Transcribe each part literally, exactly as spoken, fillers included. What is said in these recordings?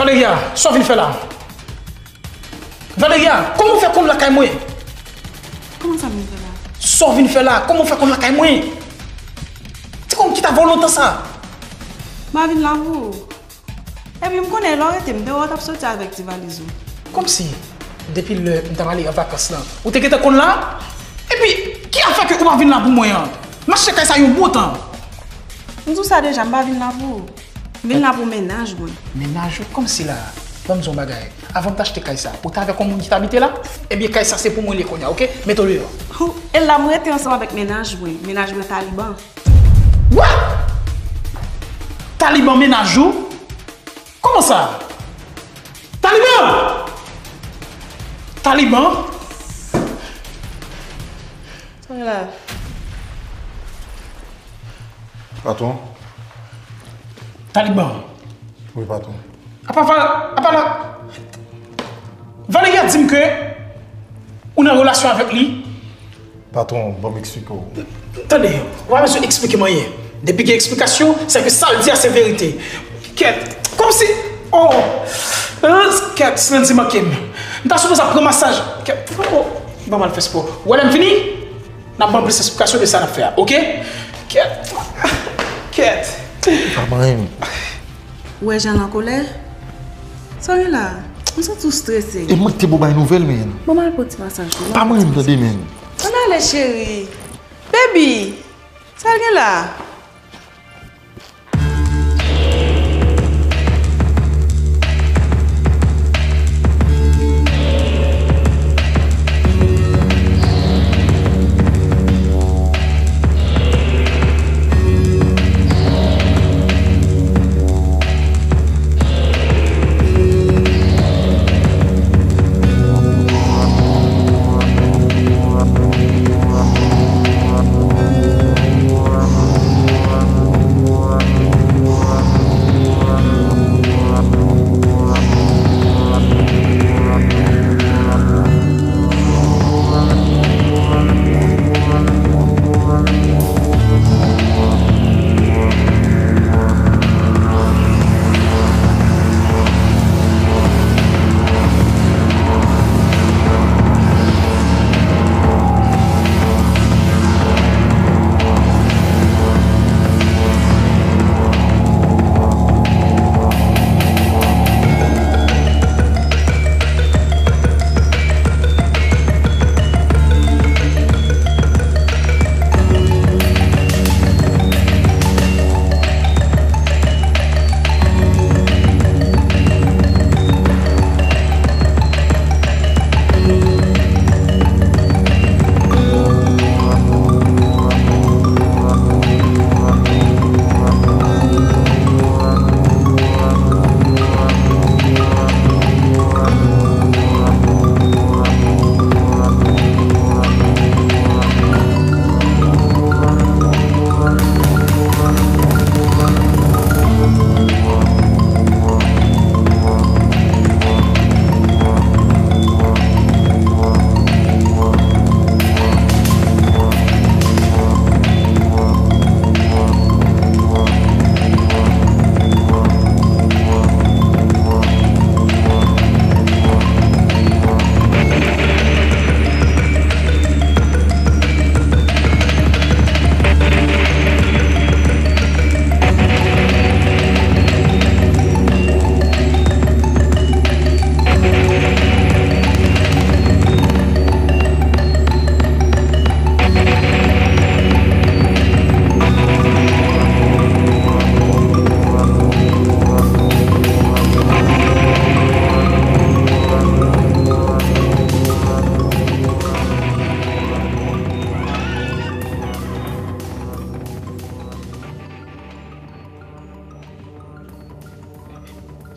Valeria, sa w vin fè la? Valeria, kòman w fè konn lakay mwen? Kòman sa m vin fè la? Sa w vin fè la? Kòman w fè konn lakay mwen? Ti kòm ki ta vò lontan sa? M a vin la pou ou. Epi m konnen lè w rete m deyò, w t ap soti avèk ti valiz ou. Kòmsi, depi lè m t ap ale an vakans lan, ou te gentan konn la? Epi, ki afè ke ou pa vin la pou mwen an? M achte kay sa yon bon tan. M di w sa deja, m pa vin la pou ou. M vin la pou mennaj mwen. Mennaj ou? Kòmsi la? Ban m di w yon bagay. Avan m t achte kay sa, ou t avèk yon moun ki t abite la? Ebyen, kay sa se pou mwen li ye kounye a, oke? Mete w deyò. Hou, e la m rete ansanm avèk mennaj mwen. Mennaj mwen Taliban. What? Taliban mennaj ou? Kòman sa? Taliban! Taliban? Sa gen la? Patwon. Taliban. Wi, patwon. Apa, apa, apa la, Valeria di m ke ou nan relasyon avèk li. Patwon, ban m eksplike w. Tande, ou pa bezwen eksplike m anyen. Depi gen eksplikasyon, se ke sa l di a se verite. Kèt, kòmsi, oh, kèt, si Landy manke m. M ta sipoze ap pran masaj. Kèt, oh, ban m al fè spò. Ou wè lè m fini? N ap ban plis eksplikasyon de sa n ap fè a, oke? Kèt. Kèt. Pa manyen m. Ou wè jan l an kolè? Sa w gen la? M santi w strese. E mwen ki te pou bay nouvèl, men. Ban m al pran ti masaj tou. Pa manyen m tande, men. Ann ale, cheri. Baby, sa l gen la?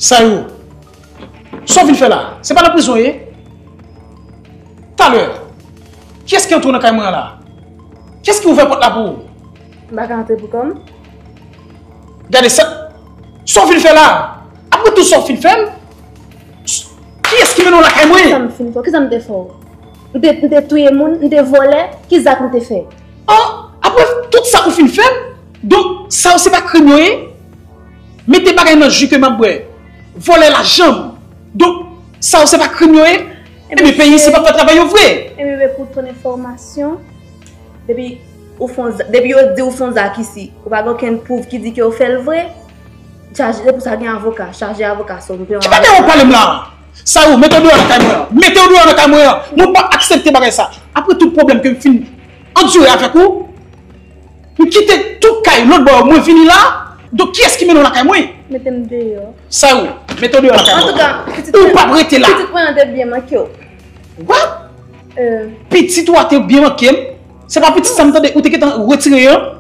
Sa yo? Sa w vin fè la? Se pa nan prizon w ye? Talè, kiyès ki antre w nan kay mwen an la? Kiyès ki ouvè pòt la pou ou? M pa ka antre pou kò m. Gade sa, sa w vin fè la? Apre tout sa w fin fè m, kiyès ki mennen w lakay mwen? Kisa m fin fè w? Kisa m te fè w? M te, m te touye moun, m te vòlè, ki zak m te fè? An, apre tout sa ou fin fè m, donk sa yo se pa krim yo ye? Mete bagay nan ji ke m ap bwè. vòlè lajan m. Donk, sa yo se pa krim yo ye? Ebyen, peyi isi p ap fè travay yo vre. Ebyen, pou ton enfòmasyon, depi ou fè yon za-, depi yo di ou fè yon zak isi, ou pa gen okenn pwouv ki di ke ou fè l vre, chaje, se pou sa gen avoka, chaje avoka, so, m peye yon avoka. Ki bagay w pale m la? Sa yo, mete w deyò nan kay mwen an. Mete w deyò nan kay mwen an. Mwen pa aksepte bagay sa. Apre tout pwoblèm ke m fin andire avèk ou, m kite tout kay lòt bò yo, mwen vini la. Donk, kiyès ki mennen w lakay mwen? Mete m deyò. Sa yo, mete w deyò lakay mwen. Antouka, pitit mwen, ou p ap rete la. Pitit mwen an te byen manke w. What? Euh. Pitit ou a te byen manke m? Se pa pitit sa m tande ou te gentan retire an?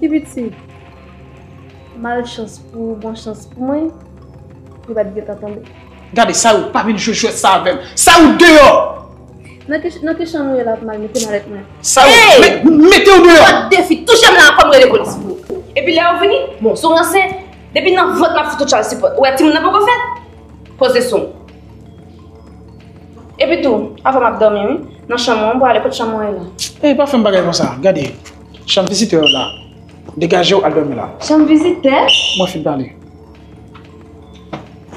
Ki pitit? Malchans pou ou, bon chans pou mwen, li pa t gentan tonbe. Gade, sa yo, pa vin jwe jwèt sa avè m. Sa yo, deyò! Nan ki, nan ki chanm ou ye la pou m al mete malèt mwen? Sa yo, hey! Met-, mete yo deyò! Pot defi, touche m la ankò m rele polis pou ou. Epi lè yo vini, bon, sou ranse, depi nan vant m ap fout ou child support. Ou wè timoun nan poko fèt? Poze sou m. Epi tou, avan m ap dòmi, wi. Nan chanm mwen, m prale kot chanm mwen ye la. Ey, pa fè m bagay konsa. Gade, chanm vizitè yo la. Degaje w, al dòmi la. Chanm vizitè? Mwen fin pale.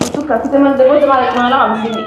Antouka, kite m al depoze malèt mwen la, m vini.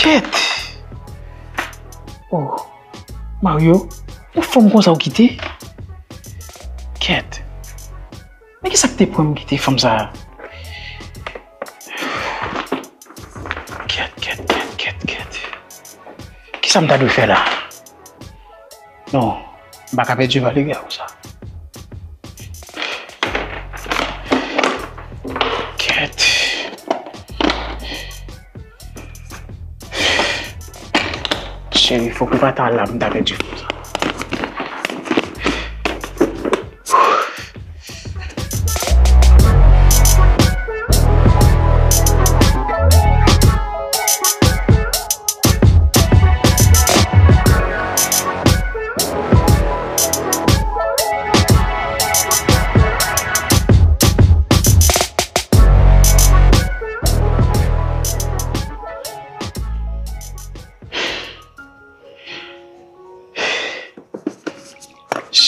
Kèt! Oh, Mario, yon fanm konsa ou kite? Kèt! Men kisa k te pran m kite fanm sa a? Kèt, kèt, kèt, kèt, kèt. Kisa m ta dwe fè la? Non, m pa ka pèdi Valeria konsa. Kèt. Cheri, fòk ou pa ta la, m ta pèdi fanm sa.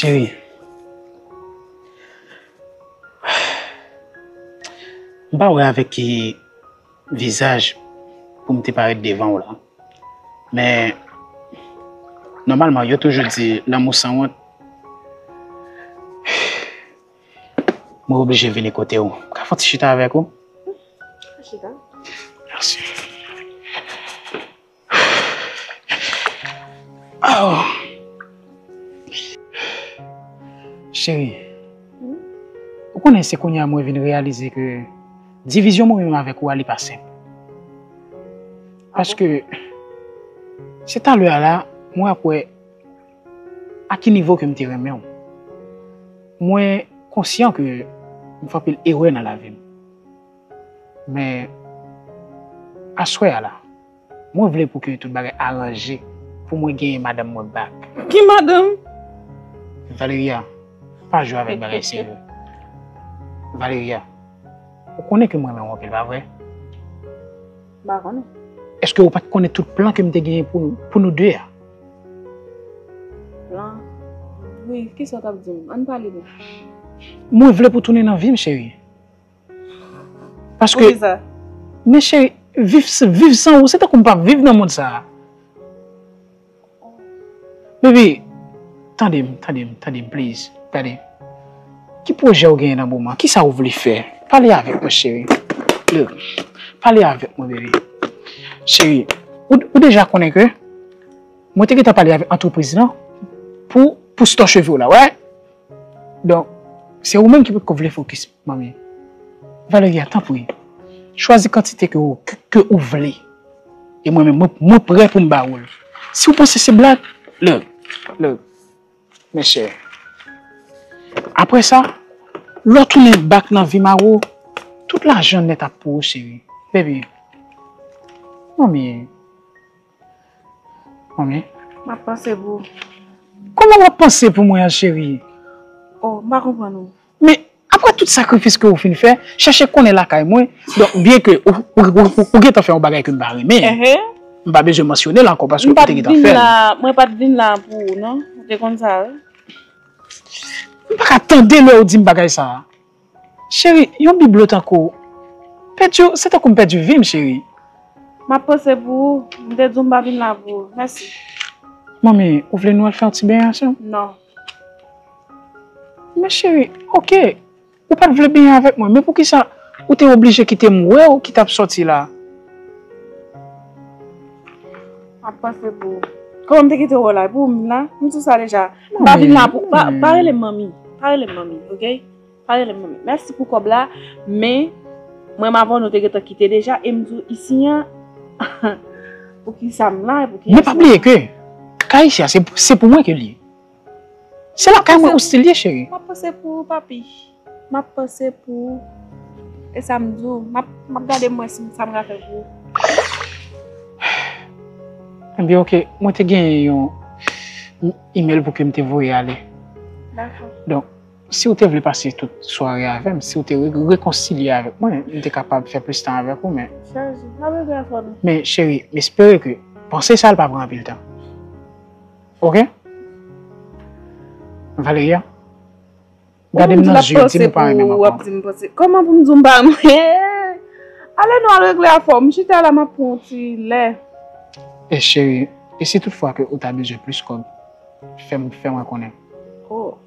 Cheri, m pa wè avèk ki vizaj pou m te parèt devan w la. Men, nòmalman, yo toujou di lanmou sanwont. Mwen oblije vini kote w. M ka fè yon ti chita avèk ou? Chita. Mèsi. Oh. Cheri, ou konnen se kounye a mwen vin reyalize ke divizyon mwen menm avèk ou a li pa senp. Paske se talè a la, mwen ap wè a ki nivo ke m te renmen w. Mwen konsyan ke m fè anpil erè nan lavi m. Men, aswè a la, mwen vle pou ke tout bagay aranje pou mwen genyen madanm mwen back. Ki madanm? Valeria, pa jwe avèk bagay serye. Valeria, ou konnen ke mwen renmen w anpil, pa vre? M pa konnen. Èske ou pa t konnen tout plan ke m te genyen pou, pou nou de a? Plan? Wi, kisa w t ap di m? Ann pale non. Mwen vle pou tounen nan vi m, cheri. Paske, poukisa? Men cheri, viv, viv san ou, se tankou m p ap viv nan mond sa a. Baby, tande m, tande m, tande m, please. Tande. Ki pwojè w genyen nan moman? Kisa w vle fè? Pale avèk mwen, cheri. Look, pale avèk mwen, baby. Cheri, ou, ou deja konnen ke mwen te gentan pale avèk antrepriz lan pou, pou store cheve w la, wè? Donk, se ou menm ki potko vle fokis, manmi. Valeria, tanpri, chwazi kantite ke ou, ke, ke ou vle. E mwen menm, mwen, mwen prè pou m ba ou l. Si w panse se blag, look, look, monchè. Apre sa, lè w tounen back nan vi mari w, tout lajan nèt ap pou ou, cheri. Baby. Manmi. Manmi. M ap panse pou ou. Kòman w ap panse pou mwen an, cheri? Oh, m pa konprann ou. Men, apre tout sakrifis ke ou fin fè, chèche konnen lakay mwen. Donk, byen ke ou, ou, ou, ou, ou gentan fè yon bagay ke m pa renmen, m pa bezwen mansyone l ankò paske ou te gentan fè l. Mwen pa t vin la pou ou, non. Ou te konn sa, wi. M pa ka tande lè ou di m bagay sa a. Cheri, yon biblo tankou w, pèdi w, se tankou m pèdi vi m, cheri. M ap panse pou ou. M te di w m pa vin la pou ou. Mèsi. Manmi, ou vle nou al fè yon ti benyen ansanm? Non. Men cheri, oke. Ou pa t vle benyen avèk mwen, men poukisa ou te oblije kite m wè w ki t ap sòti la? M ap panse pou ou. Kòman m te kite w wè w la? Pou ou m vin la? M di w sa deja. M pa vin la pou, pa, pa rele m manmi. Pa rele m manmi, oke? Pa rele m manmi. Mèsi pou kòb la, men mwen m avè w nou te gentan kite deja, e m di w isi an, poukisa m la, e poukisa. Men pa bliye ke kay isi a, se, se pou mwen ke l ye. Se lakay mwen ou still ye, cheri. M ap panse pou ou, papi. M ap panse pou ou. E sa m di w, m ap, m ap gade mwen si sa m ka fè pou ou. Ebyen, oke, mwen te genyen yon email pou ke m te voye ale. Dakò. Donk, si w te vle pase tout sware avè m, si w te re-, rekonsilye avèk mwen, m te kapab fè plis tan avèk ou, men. Cheri, m ap regle afè nou. Men, cheri, m espere ke panse sa a l pa pran anpil tan. Oke? Valeria? Gade m nan zye, di m ou pa renmen m ankò. Kòman pou m di w m pa renmen? Ale nou al regle afè w. M chita la, m ap pran yon ti lè. E cheri, e si toutfwa ke ou ta bezwen plis kòb, fè m, fè mwen konnen. Oh,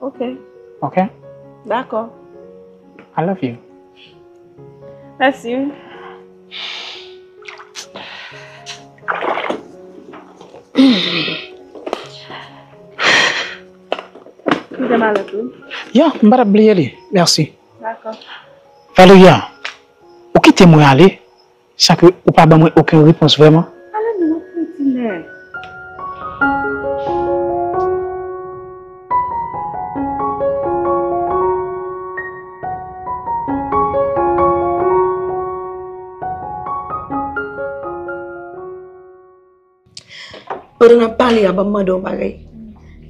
oke. Oke? Dakò. I love you. Mèsi. Kite malèt ou. Ya, m pa t ap bliye li. Mèsi. Dakò. Valeria, ou kite mwen ale san ke ou pa ban mwen okenn repons vrèman. Ale non, m ap pran ti lè. Pandan n ap pale a, ban m mande w yon bagay.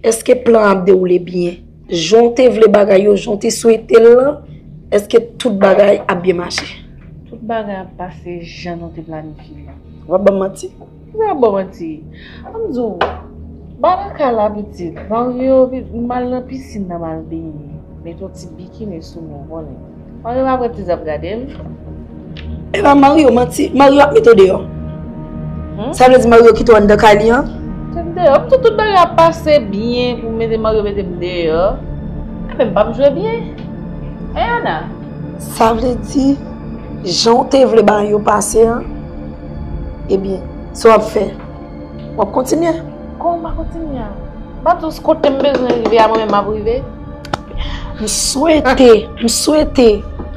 Èske plan an ap dewoule byen? Jan w te vle bagay yo, jan w te swete l lan, èske tout bagay ap byen mache? Tout bagay ap pase jan nou te planifye l lan. W ap ban m manti? Mwen ap ba w manti. Ban m di w, Pa nan kay la, pitit. Mario, m al nan pisin nan, m al benyen. Met yon ti bikini sou mwen, w konnen. Mario pa prèt, ti zam gade m. Epa, Mario manti. Mario ap mete w deyò. Hmm? Sa vle di Mario kite w anndan kay li an? Kite m deyò. M di w tout bagay ap pase byen pou mete Mario mete m deyò. Enben, m p ap jwe byen. Ayana. Sa vle di, jan w te vle bagay yo pase an, ebyen, sa w ap fè? W ap kontinye? Kòman m pa kontinye a? M pa di w kote m bezwen rive a, mwen menm m ap rive? M swete, m swete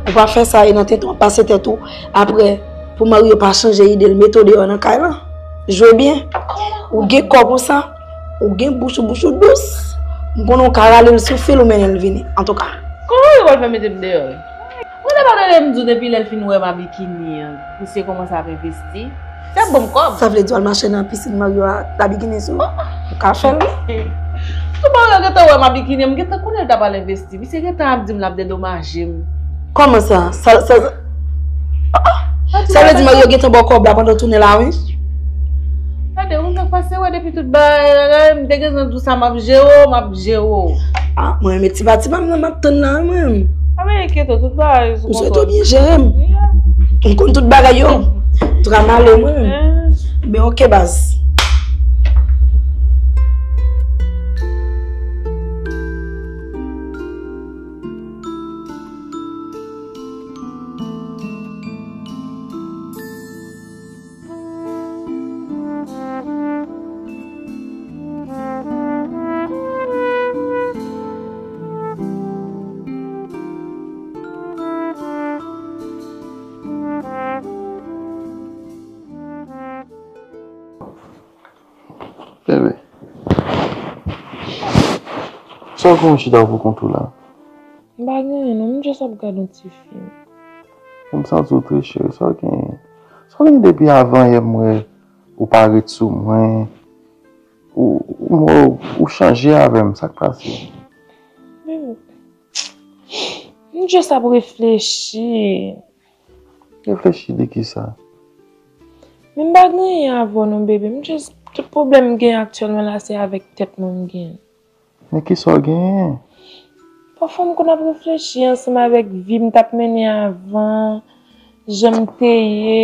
ou pa fè sa e nan tenten w ap pase tèt ou. Apre, pou Mario pa chanje ide l, mete w deyò nan kay lan. Jwe byen. Ou gen kò konsa, ou gen bouch ou, bouch ou dous. M konnen w ka rale l sou fil ou mennen l vini. Antouka. Kòman yo pral fè mete m deyò? Ou te pa tande m di w depi lè l fin wè m a bikini an, misye kòmanse ap envesti. Se bon kòb. Sa vle di w al mache nan pisin Mario a, la bikini sou? Ou ka fè l, wi. Tou Mario gentan wè m a bikini, m gentan konnen l t ap al envesti. Misye gentan ap di m l ap dedomaje m. Kòman sa? Sa, sa, sa vle di Mario gentan ba w kòb la pandan w tounen la, wi? Gade, ou menm k ap pase wè depi tout bagay, m te gentan di w sa, m ap jere w, m ap jere w. Ah, mwen menm, e ti pati pa m nan m ap tann la, wi, mwen menm. A, men enkyete w, tout bagay sou kontwòl. M swete w byen jere m. M konn tout bagay yo. Tout a male, mwen menm. Ben, oke, baz. Bebe. Sa w gen w chita pou kont ou la? M pa gen anyen non, m just ap gade yon ti fim. M santi w tris, cheri. Sa w genyen? Sa w genyen depi avan yè m wè ou pa ret sou mwen? Ou, ou, ou chanje avè m, sa k pase? Men, m just ap reflechi. Reflechi de kisa? Men m pa gen anyen avè w non, bebe. M just, tout pwoblèm m gen aktyèlman la, se avèk tèt mwen m gen. Men kisa w genyen? Pafwa m konn ap reflechi ansanm avèk vi m t ap mennen avan, jan m te ye.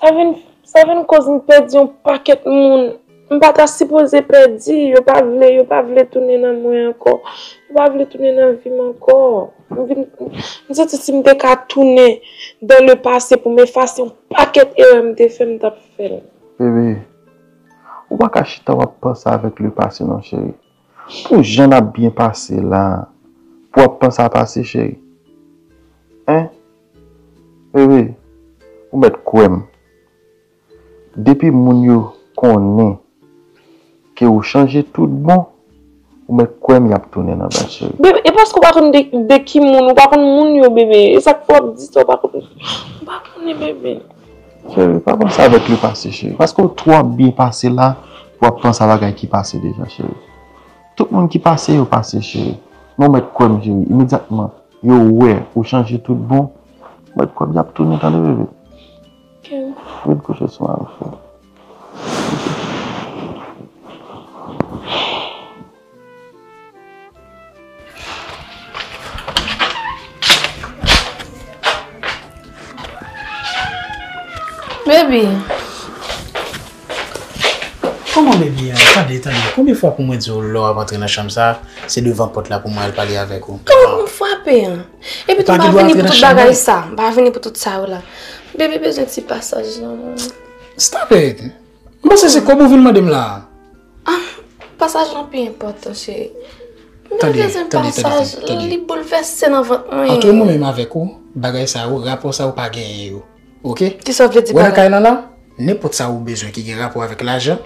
Sa vin, sa vin koz m pèdi yon pakèt moun m pa ta sipoze pèdi. Yo pa vle, yo pa vle tounen nan mwen ankò. Yo pa vle tounen nan vi m ankò. M vin, m santi si m te ka tounen dans le passé pou m efase yon pakèt erè m te fè, m t ap fè l. Bebe, ou pa ka chita w ap panse avèk le passé non, cheri. Pou jan n ap byen pase la, pou w ap panse a pase, cheri? Hein? Bebe, ou mèt kwè m. Depi moun yo konnen ke ou chanje tout bon, ou mèt kwè m y ap tounen nan baz, cheri. Bebe, e paske w pa konn de, de ki moun, ou pa konn moun yo, bebe. E sa k fè w ap di sa, ou pa konn, ou pa konnen, bebe. Cheri, pa panse avèk le passé, cheri. Paske w twò byen pase la pou w ap panse a bagay ki pase deja, cheri. Tout moun ki pase, yo pase, cheri. Men w mèt kwè m, cheri. Imedyatman yo wè ou chanje tout bon, w mèt kwè m y ap tounen, tande, bebe. Ok. Vin kouche sou mari w, cheri. Baby. Kòman baby an? Tande, tande. Konbyen fwa pou mwen di w lè w ap antre nan chanm sa, se devan pòt la pou mwen al pale avèk ou? Kòman pou m frape an? Epi tou m pa vini pou tout bagay sa. M pa vini pou tout sa yo la. Baby bezwen ti pasaj lan. Stop it! M panse se kòb ou vin mande m la a. Ah, pasaj lan pi enpòtan, cheri. Tande, tande, tande, tande. Li boulvèse nan vant mwen. Ant mwen menm avèk ou, bagay sa yo, rapò sa yo pa genyen yo. Oke? Kisa w vle di pa la? Wè nan kay lan la, nenpòt sa ou bezwen ki gen rapò avèk lajan,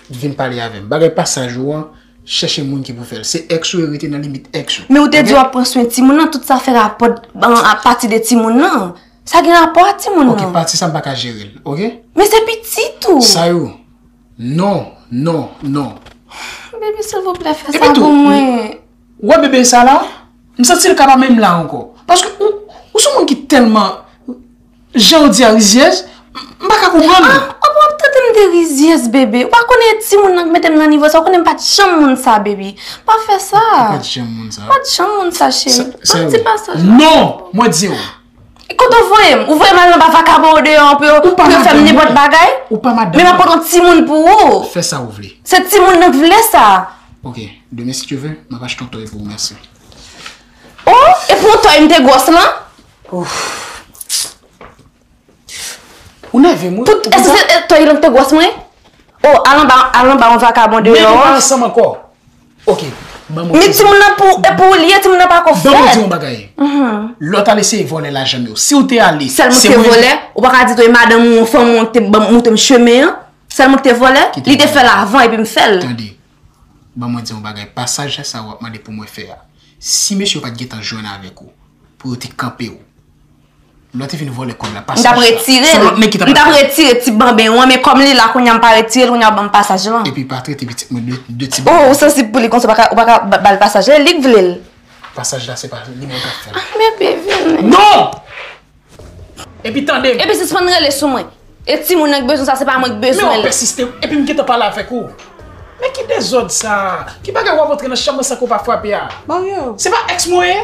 vin pale avè m. Bagay pasaj ou an, chèche moun ki pou fè l. Se èks ou e rete nan limit èks ou. Men ou te di w ap pran swen timoun nan, tout sa fè rapò, an, apati de timoun nan. Sa gen rapò a timoun nan. Ok, pati sa m pa ka jere l, ok? Men se pitit ou. Sa yo. Non, non, non. Baby, silvouplè, fè sa pou mwen. Epi tou, ou wè bebe sa la? M santi l ka pa menm la ankò. Paske ou, ou se yon moun ki tèlman, jan w di a, rizyèz, m, m pa ka konprann. Ah, w ap, w ap trete m Te rizyèz, bebe. Ou pa konnen e timoun nan k mete m nan nivo sa. Ou konnen m pa t janm moun sa, baby. Pa fè sa. Ou pa t janm moun sa. Pa t janm moun sa, cheri. Pa di pasaj la. Non! Mwen di w. Kote w voye m? Ou voye m al anba vakabon yo deyò an pou yo, pou yo fè m nenpòt bagay? Ou pa madanm mwen. Men m ap pote yon timoun pou ou. Fè sa ou vle. Se timoun nan k vle sa. Ok, demen si Dye vle, m ap achte yon tòy pou ou, mèsi. Oh, e pou yon tòy m te gwòs lan? Ou nève m, wi. Tout, èske se, e, tòy lan k te gwòs mwen? Oh, al anba, al anba yon vakabon deyò. Men nou pa ansanm ankò. Ok, ban mwen. Men timoun nan pou, e pou ou li ye, timoun nan pa ko fèt. Ban mwen di yon bagay. Lè w t al eseye vòlè lajan m yo, si w te ale, sèl moun ki te vòlè, ou pa ka di tou e madanm ou, yon fanm ou te ban, montre m chemen an. Sèl moun ki te vòlè, li te fè l avan epi m fè l. Tande, ban mwen di yon bagay. Pasaj sa w ap mande pou mwen fè a, si mesye yo pa t gentan jwenn avèk ou, pou yo te kanpe w, lè w te vin vòlè kòb la, pasaj sa, se yon lòt nèg ki t ap al fè l. M t ap retire ti banben an, men kòm li la kounye a, m pa retire l, kounye a w ban m pasaj lan. Epi pa trete pitit mwen de, de ti banben. Oh, ou sansib pou li konsa, ou pa ka, ou pa ka ba, ba l pasaj la, li k vle l. Pasaj la, se pa li menm k ap fè l. Ah, bebe, vini. Non! Epi tande m. Epi sispann rele sou mwen. E timoun nan k bezwen sa, se pa mwen k bezwen l. Men w ap pèsiste, epi m gentan pale avèk ou. Men ki dezòd sa? Ki bagay w ap antre nan chanm mwen san ke w pa frape a? Mario. Se pa èks mwen w ye?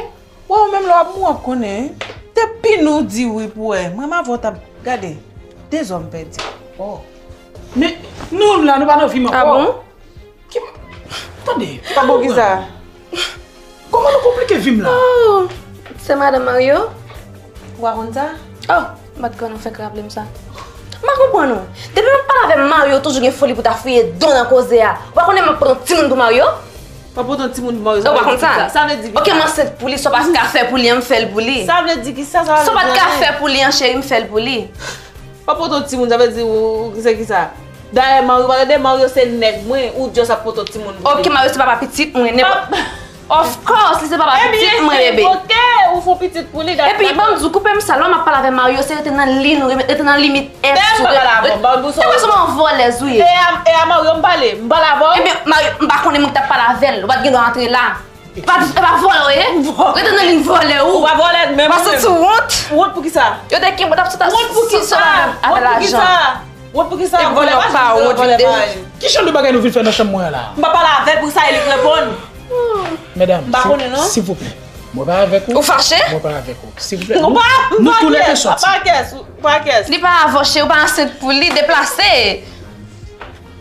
Wè, ou menm lè w ap mouri w ap konnen, wi. Depi nou di wi pou wè, mwen m avè w t ap gade. Dezòd m pèdi. Oh. Men nou la, nou pa nan vi m ankò. Ah bon? Ki, tande. Pa bon ki sa? Kòman nou konplike vi m la? Oh, se madanm Mario? Ou pa konn sa? Oh, m pa t konn, ou fèk raple m sa. M pa konprann ou. Depi m ap pale avè Mario, toujou gen foli pou ta fouye don nan koze a. Ou pa konnen m ap pran yon timoun pou Mario? Ou ap pran yon timoun pou Mario, sa vle di ki sa? Sa vle di ki sa? Ok, m ansent pou li, sa w pa t ka fè pou li an, m fè l pou li. Sa vle di ki sa? Sa w pa t ka fè pou li an, cheri, m fè l pou li. W ap pote yon timoun, sa vle di ou, ou, se ki sa? Dayè, Mario, pa tande, Mario se nèg mwen, ou just ap pote yon timoun pou li. Ok, Mario se papa pitit mwen, nenpòt. Of course, li se papa pitit mwen, bebe. Ebyen, ok, ou fè yon pitit pou li, dat. Epi, ban m di w, koupe m sa, lè m ap pale avè Mario, se rete nan liy nou, rete nan limit èks ou. Dayè, m pa pale avè w, ban m di w sa. Se pa sèlman yon vòlèz ou ye. E a, e a Mario m pale, m pale avè w. Ebyen, Mario, m pa konnen moun ki t ap pale avè l, ou pa t gen dwa antre la. E pa, e pa vòlè w ye? Rete nan liy vòlè ou. Ou pa vòlè menm ou menm. Pa santi w wont? Wont pou ki sa? Yo te kenbe w t ap sot a sispann avè lajan. Wont pou ki sa? Wont pou ki sa? Vòlè pa wont, vòlè pa. Ki jan de bagay nou vin fè nan chanm mwen an la? M pa pale avè l pou sa e li k reponn. Medam, silvouplè. Mwen pa avèk ou. Ou fache? Mwen pa avèk ou. Silvouplè. Nou toulède sòti. Pa kès, pa kès. Li pa avè w, cheri, ou pa ansent pou li, deplase.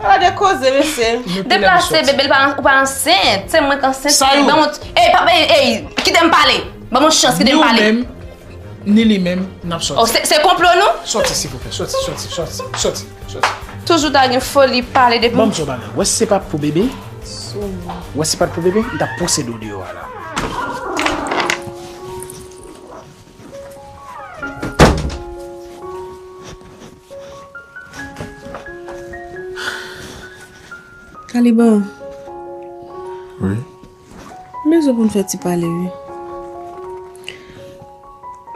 Ala de koze, mesye. Deplase, bebe, li pa, ou pa ansent. Se mwen k ansent. Sayou. Ban mwen, ey, pa, ey, ey, kite m pale. Ban mwen chans, kite m pale. Ni ou menm, ni li menm, n ap sòti. Oh, se, se konplo nou? Sòti, silvouplè. Sòti, sòti, sòti, sòti, sòti. Toujou ta gen foli pale depi. Ban m di w bagay. Wè si se pa t pou bebe. Wè si se pa t pou bebe, m t ap posede w deyò a la. Taliban. Wi. M bezwen pou n fè ti pale, wi.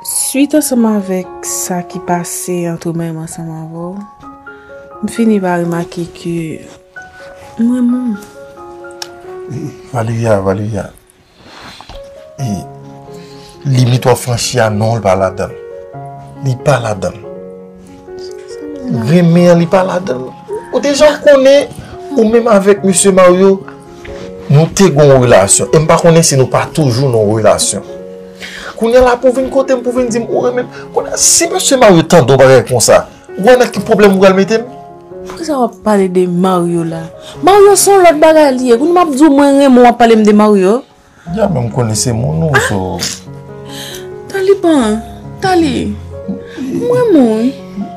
Swit ansanm avèk sa ki pase ant ou menm ansanm avè w, m fini pa remake ke m renmen w. Valeria, Valeria, E, limit w ap franchi a, non, li pa ladan l. Li pa ladan l. Renmen an, li pa ladan l. Ou deja konnen, ou menm avèk mesye Mario, nou te gen yon relasyon. E m pa konnen si nou pa toujou nan yon relasyon. Kounye a la, pou w vin kote m, pou w vin di m ou renmen m. Kounye a, si mesye Mario tande yon bagay konsa, ou wè nan ki pwoblèm ou pral mete m? Poukisa w ap pale de Mario la? Mario se yon lòt bagay li ye. Kounye a m ap di w mwen renmen w, w ap pale m de Mario. Ya, men m konnen se moun ou, so. Taliban, Tali, m renmen w, wi.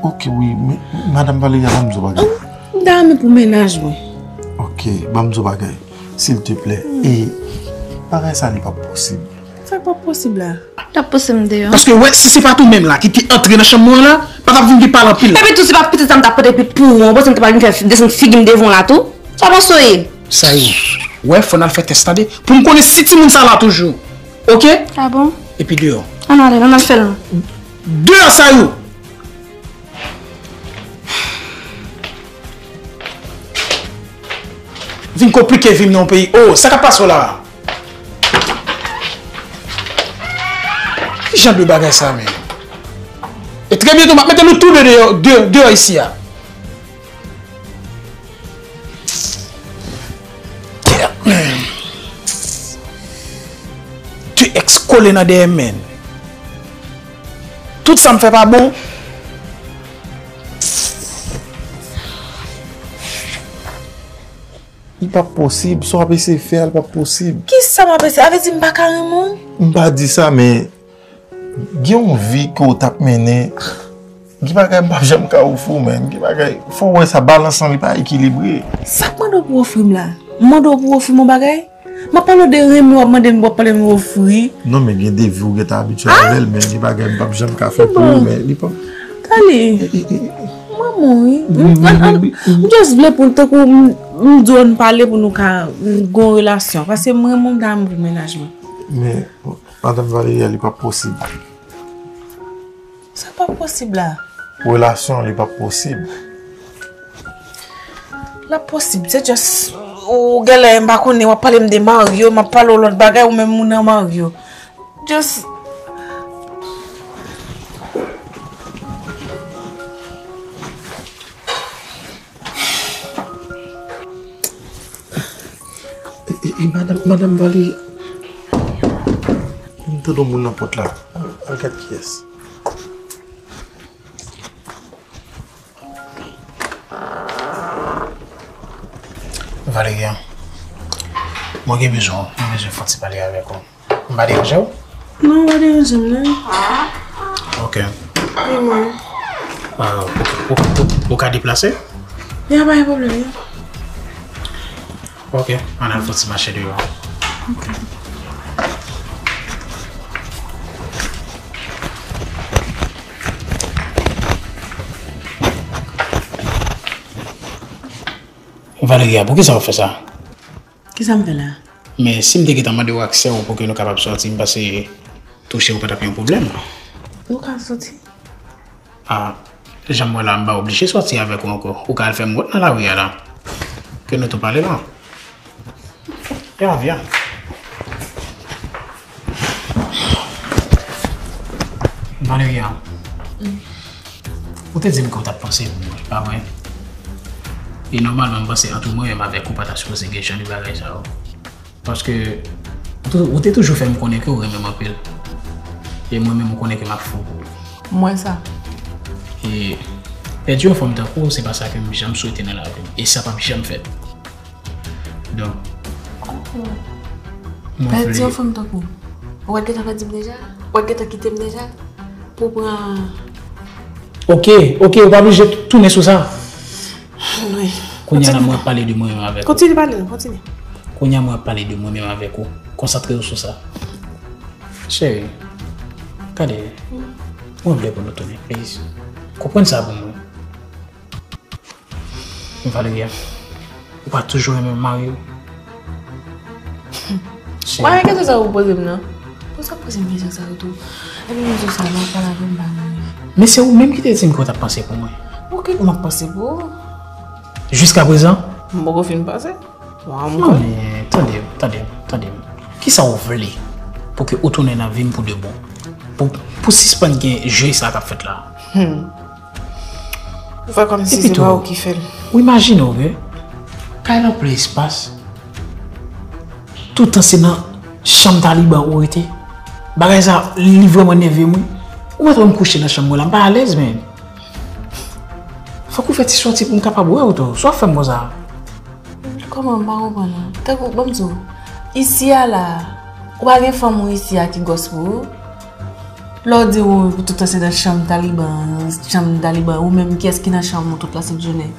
Ok, wi, men, madanm Valeria, ban m di w bagay. M ta renmen pou mennaj mwen. Ok, ban m di w bagay, silteplè. E bagay sa, li p ap posib. Sa k p ap posib la? L ap pouse m deyò. Paske, wè, si se pa t ou menm la ki te antre nan chanm mwen an la, pa t ap vin gen pale anpil la. Epi tou, se pa pitit sa m t ap pote epi pou ou an, ou panse m te pa vin fè desann figi m devan w la tou? Sa w panse w ye? Sa yo. Wè, fò n al fè tès, tande. Pou m konnen si timoun sa la toujou. Oke? A bon? Epi deyò. Ann ale, ann al fè l non. Deyò sa yo! Vin konplike vi m nan yon peyi. Oh, sa k ap pase w la a? Ki jan de bagay sa menm? E trè byento, m ap mete nou tou de deyò, de, deyò isi a. Kole nan dèyè m, menn. Tout sa m fè pa bon. Li p ap posib. Sa w ap eseye fè a, li p ap posib. Kisa m ap eseye? A vle di m pa ka renmen w? M pa di sa, men gen yon vi ke w t ap mennen. Gen bagay m p ap janm ka ofri w, menn. Gen bagay, fò w wè sa, balans lan, li pa ekilibre. Sa k mande w pou w ofri m la? M mande w pou w ofri m yon bagay? M ap pale w de renmen, w ap mande m, w ap pale m ofri. Non, men gen de vi w gentan abitye avè l, men gen bagay m p ap janm ka fè pou ou, men li p ap... Tande, mwen mouri. M, m, m, m just vle pou l tankou m, m di w ann pale pou nou ka gen yon relasyon. Paske m renmen w, m ta renmen pou mennaj mwen. Men, madanm Valeria, li p ap posib. Sa pa posib la. Relasyon an, li p ap posib. L ap posib, se just ou genlè m pa konnen, w ap pale m de Mario, m ap pale w lòt bagay, ou menm ou nan Mario. Just E, e, e, madanm, madanm Valeria. M tande yon moun nan pòt la. Al, al gad kiyès. Valeria, mwen gen bezwen w. Mwen bezwen fè yon ti pale avèk ou. M pa deranje w? Non, ou pa deranje m, non. Ok. Wi, mwen. Ah, ou, ou, ou, ou ka deplase? Ya, pa gen pwoblèm, ya. Ok, ann al fè ti mache deyò. Ok. Valeria, poukisa w fè sa? Kisa m fè la? Men si m te gentan mande w aksè w pou ke nou kapab sòti, m panse touche w pa t ap yon pwoblèm. Nou ka sòti. Ah, jan m wè la, m pa oblije sòti avèk ou ankò. Ou ka al fè m wòt nan lari a la. Ke nou tou pale la. Ya, vyan. Valeria, ou te di m ke w t ap panse pou mwen, pa vre? E nòmalman, m panse ant mwen menm avèk ou pa ta sipoze gen jan de bagay sa yo. Paske ou tou-, ou te toujou fè m konnen ke w renmen m anpil. E mwen menm, ou konnen ke m ap fou pou ou. M wè sa. E pèdi yon fanm tankou w, se pa sa ke m janm swete nan lavi m. E sa p ap janm fèt. Donk, mwen vle. Pèdi yon fanm tankou w. Ou pa t gentan pèdi m deja? Ou pa t gentan kite m deja? Pou pran... Ok, ok, ou pa blije tounen sou sa. Wi. Kounye a la, mwen ap pale de mwen menm avèk ou. Kontinye pale, kontinye. Kounye a, mwen ap pale de mwen menm avèk ou. Konsantre w sou sa. Cheri, gade, mwen vle pou nou tounen, please. Konprann sa pou mwen. Valeria, ou pa toujou renmen mari w? Cheri. Mwen, kesyon sa ou poze m nan. Poukisa w poze m kesyon sa yo tou? Epi m di w sa, m ap pale avè m pa renmen. Men se ou menm ki te di m ke w t ap panse pou mwen. Ok, m ap panse pou ou. Jiskaprezan? M poko fin panse. Wa, m... Non, men tande m, tande m, tande m. Kisa w vle pou ke ou tounen nan vi m pou de bon? Pou, pou sispann gen jwe sa k ap fèt la? Hmm. Ou fè kòmsi se pa ou ki fè l. Ou imajine w ke kay lan plen espas, toutan se nan chanm Taliban ou rete. Bagay sa, li vrèman nève m, wi. Ou mèt wè m kouche nan chanm mwen la, m pa alèz, men. Fòk ou fè ti sòti pou m kapab wè w tou. Sa w ap fè m konsa? Kòman, m pa konprann ou? Tankou, ban m di w, isi a la, ou pa gen fanm ou isi a ki gwòs pou ou? Lè w di ou, pou tout tan se nan chanm Taliban, chanm Taliban, ou menm kiyès ki nan chanm ou tout la sent jounen?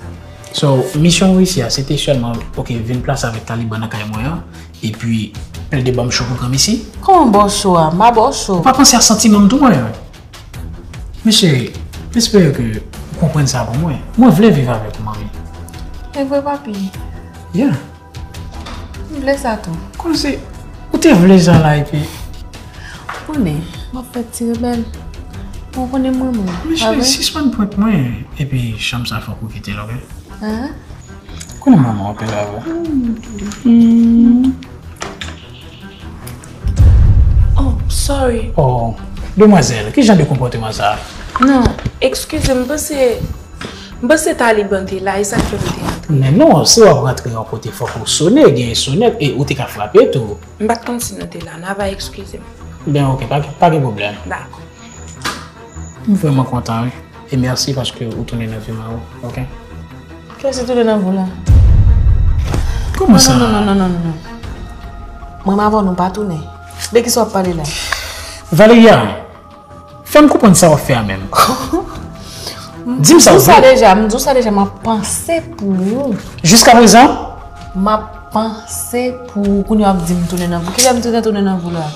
So, misyon ou isi a, se te sèlman, ok, vin plase avèk Taliban nan kay mwen an, epi plede ban m cho pou granmesi? Kòman ba w cho a? M pa ba w cho. Ou pa panse a santiman m tou, mwen? Men cheri, m espere ke ou konprann sa pou mwen. Mwen vle viv avèk ou, manmi. E vre, papi? Yeah. M vle sa tou. Kòmsi ou te vle sa la, epi... Ou konnen, m ap fè ti rebèl. Ou konnen m renmen w, pa vre? Men cheri, sispann prank mwen. Epi chanm sa fòk ou kite l, ok? Hein? Konnen manman w ap pale avè w. Hmm. Oh, sorry. Oh, demwazèl, ki jan de konpòteman sa a? Non, eskize m, panse, m panse Taliban te la, e sa k fè m te antre. Men non, si w ap rantre yon kote, fòk ou sone, gen sonèt, e ou te ka frape tou. M pa t konn si nou te la, Nava, eskize m. Ben, ok, pa, pa gen pwoblèm. Dakò. M vrèman kontan, wi. E mèsi paske ou tounen nan vi mwen, ok? Kiyès ki tounen nan vi w la? Kòman sa? Non, non, non, non, non, non, non. Mwen avè w nou pa tounen. De kisa w ap pale la? Valeria, fè m konprann sa w ap fè a menm. Di m sa w vle. M di w sa deja, m di w sa deja, m ap panse pou ou. Jiska prezan? M ap panse pou ou. Kounye a w ap di m tounen nan vi w. Kilè m te tounen nan vi w la?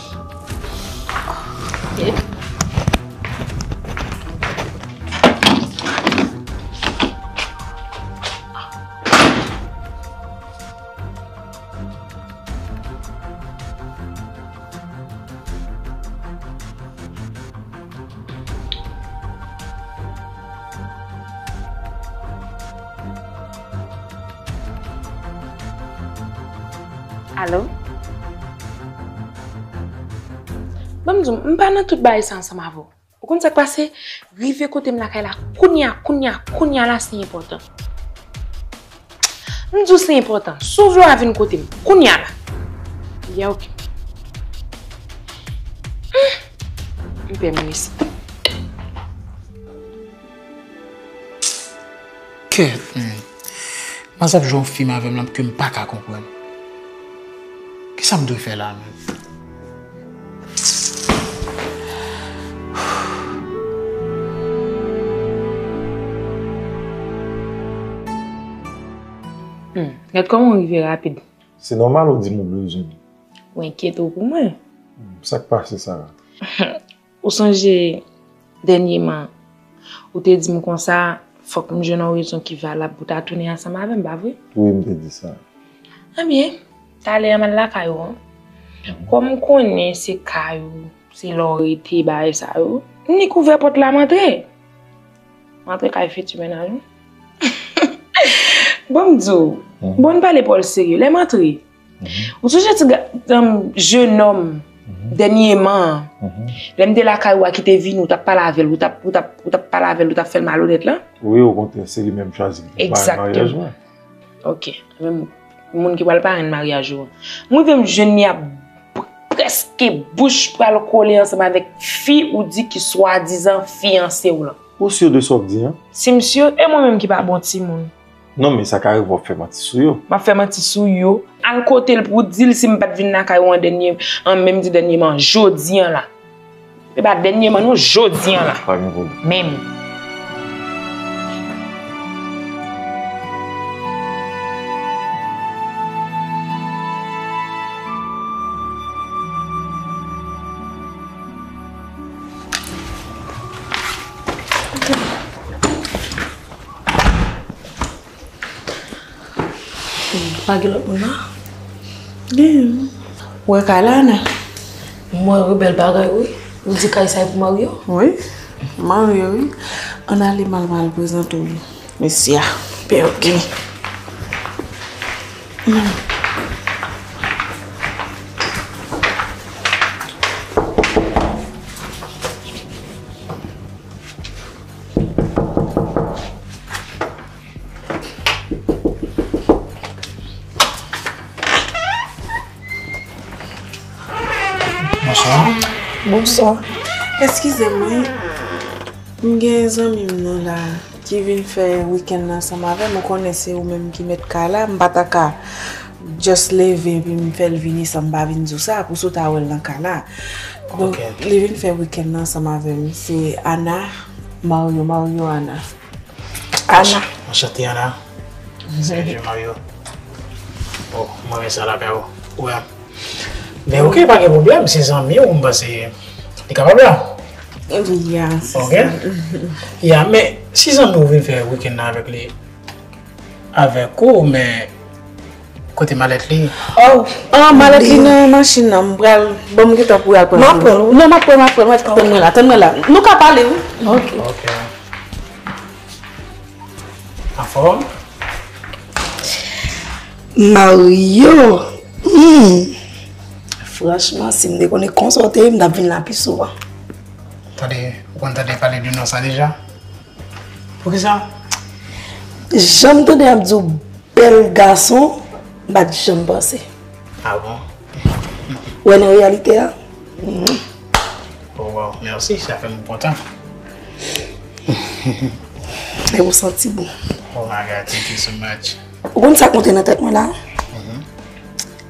Alo? Ban m di w, m pa nan tout bagay sa ansanm avè w. Ou konn sa k pase? Rive kote m lakay la, kounye a, kounye a, kounye a la, se enpòtan. M di w se enpòtan. Si w vle w a vin kote m, kounye a la. Ya, ok. Hmm. M pè m resi. Kèt, men. Mas ap jwe yon fim avè m la ke m pa ka konprann. Kisa m dwe fè la, menm? Hmm, gad kòman w rive rapid. Se nòmal ou di m ou bezwen m. Ou enkyete w pou mwen. Hmm, sa k pase, Sara? Ou sonje dènyeman, ou te di m konsa, fòk m jwenn yon rezon ki valab pou w ta tounen ansanm avè m, pa vre? Wi, m te di sa. Ebyen, talè a m al lakay ou an. Kòm m konnen se kay ou, se la w rete, bagay sa yo, m nik ouvè pòt la, m antre. M antre kay fiti mennaj ou. Bon, m di w, bon, n pale pa w serye. Lè m antre, ou sonje ti ga-, um, jenòm dènyeman an, lè m te lakay ou a ki te vini, ou t ap pale avè l, ou t ap, ou t ap, ou t ap pale avè l, ou t ap fè l malonèt lan? Wi, okontrè, se li menm chwazi ki te pare maryaj mwen. Ok. Menm moun ki pral parenn maryaj ou an. M rive m jwenn li ap prèske bouch pral kole ansanm avèk fi ou di ki swadizan fiyanse w lan. Ou si de sa w ap di an? Si m si, e mwen menm ki pa bon timoun. Non, men sa ka rive w ap fè manti sou yo. M ap fè manti sou yo. Al kote l pou w di l si m pa t vin lakay ou an dènye, an menm di dènyeman, jodi an la. E pa dènyeman non, jodi an la. Pa gen pwoblèm. Menm. Pa gen lòt moun la? Gen. Ou wè kay la, Ana? M wè wi, bèl bagay, wi. Ou di kay sa e pou Mario? Wi, Mario, wi. Ann ale m al, m al prezante w mesye a. Byen, ok. Bonswa. Bonswa. Eskize m, wi. M gen zanmi m nan la ki vin fè wikenn nan ansanm avè m. Ou konnen se ou menm ki mèt kay la. M pa ta ka just leve epi m fè l vini san m pa vin di w sa, pou si w ta wè l nan kay la. Donk, li vin fè wikenn nan ansanm avè m. Se Ana, Mario, Mario, Ana. Ana. Anchante, Ana. Se Mario. Oh, mwen renmen sa lakay ou. Ou wè. Men ok, pa gen pwoblèm, se zanmi w, m panse li kapab la. Wi, ya, se sa. Ok. Ya, men si zanmi w vin fè wikenn nan avèk li, avèk ou, men kote malèt li? Oh, ah, malèt li nan machin nan, m pral, bon, m gentan pou al pran l. M ap pran l, wi. Non, m ap pran l, m ap pran l, m ap tann mwen la, tann mwen la. Nou ka pale, wi. Ok. Ok. Anfòm? Mario! Hmm. Franchman, si m te konnen konsa w te ye, m t ap vin la pi souvan. Tande, ou konn tande pale de non sa deja? Poukisa? Jan m tande y ap di w bèl gason, m pa t janm panse. Ah bon? Ou wè nan reyalite a? Hmm. Oh, mèsi, sa fè m kontan. E ou santi bon. Oh my God, thank you so much. Ou konn sa k monte nan tèt mwen la?